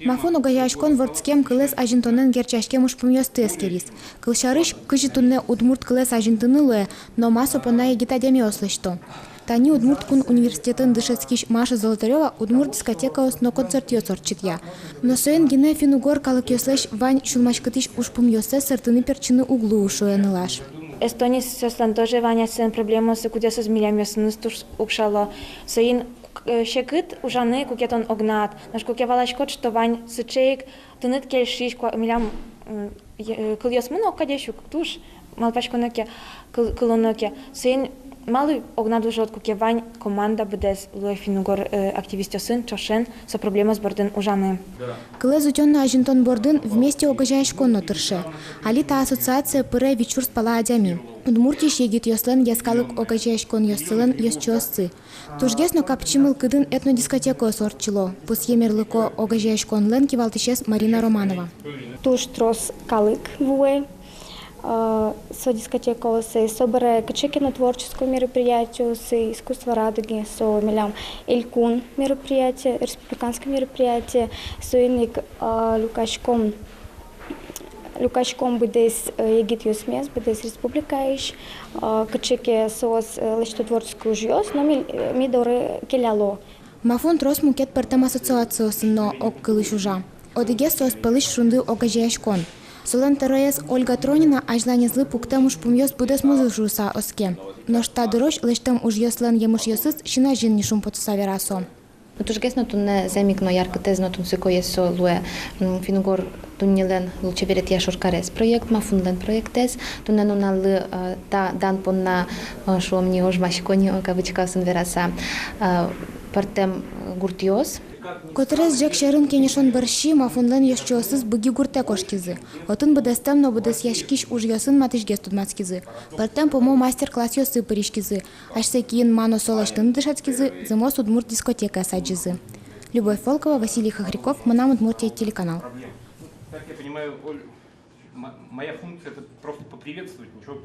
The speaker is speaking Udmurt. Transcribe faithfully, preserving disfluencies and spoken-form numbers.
МАФУ-ын огазеяськон вордскем кылэз азинтонэн герӟаськем ужпумъёсты эскериз. Кылсярысь, кызьы туннэ удмурт кылэз азинтыны луэ, но ма со понна егит адямиос лэсьто. Тани Удмурт кун университетын дышетскись Маша Золотарёва удмурт дискотекаос но концертъёс ортчытъя. Но соин гинэ финн-угор калыкъёслэсь вань сюлмаськытӥсь ужпумъёссэс сэртыны-пертчыны уг луы, шуэ нылаш. Эстониысь соослэн тоже вань асьсэлэн проблемаоссы, кудъёсыз милемъёсыныз туж укшало. Соин, э, секыт ужаны, куке тон огнад. Нош куке валаськод, что вань сыӵе ик тыныд кельшись куа-, милям, м, е-, э, кылъёсмы но огкадесь ук, туж малпаськоно ке, кыл-, кылоно ке. Соин малы огнад ужод, куке вань команда быдэс луэ финн-угор, э, активистъёсын ӵошен со проблемаос бордын ужаны. Кылэз утён но азинтон бордын «Вместе» огазеяськон но тырше. Али та ассоциацие пыре вить сюрс пала адями. Удмуртиысь егитъёслэн йӧскалык огазеяськонъёссылэн ёзчиоссы. Тужгес но капчи мылкыдын этнодискотекаос ортчыло. Пусъе мерлыко огазеяськонлэн кивалтӥсез Марина Романова. Туж трос калык вуэ, э, со дискотекаосы, собере кыӵе ке но творческой мероприятиосы, «Искусство радуги», со милям элькун мероприятие, республиканской мероприятие, соин ик, э, люкаськом люкаськом быдэс, э, егитъёсмес, быдэс республикаысь, э, кыӵе ке соос, э, лэсьто творческой ужъёс, но ми, э, ми доры келяло. МАФУ-ын трос мукет пӧртэм ассоциациосын но огкылысь ужа. Одӥгез соос пӧлысь «Шунды» огазеяськон. Солэн тӧроез Ольга Тронина азьланезлы пуктэм ужпумъёс быдэсмозы шуыса оске. Нош та дырозь лэсьтэм ужъёслэн емышъёсыз син азьын ни шумпотыса вера со. Ну, тужгес но туннэ зэм ик но яркытэз но тунсыкоез со луэ, м, финн-угор дуннелэн лулчеберетъя шоркарез проект, МАФУ-лэн проектэз. Туннэ нуналлы, э, та дан понна, э, шуом ни, ожмасько ни, э, кавычкаосын вераса, э, пӧртэм, э, гуртъёс. Котырес ӝӧк сьӧрын кенешон бӧрсьы МАФУ-лэн ёзчиосыз Быги гуртэ кошкизы. Отын быдэстэм но быдэсъяськись ужъёсын матысьгес тодматскизы. Пӧртэм пумо мастер-классъёсы пыриськизы. Асьсэ киын ма но со лэсьтыны дышетскизы, зэмос удмурт дискотекаез адӟизы. Любовь Волкова, Василий Хохряков, «Мынам Удмуртие» телеканал. Так я понимаю, Оль, м-, моя функция — это просто поприветствовать, ничего.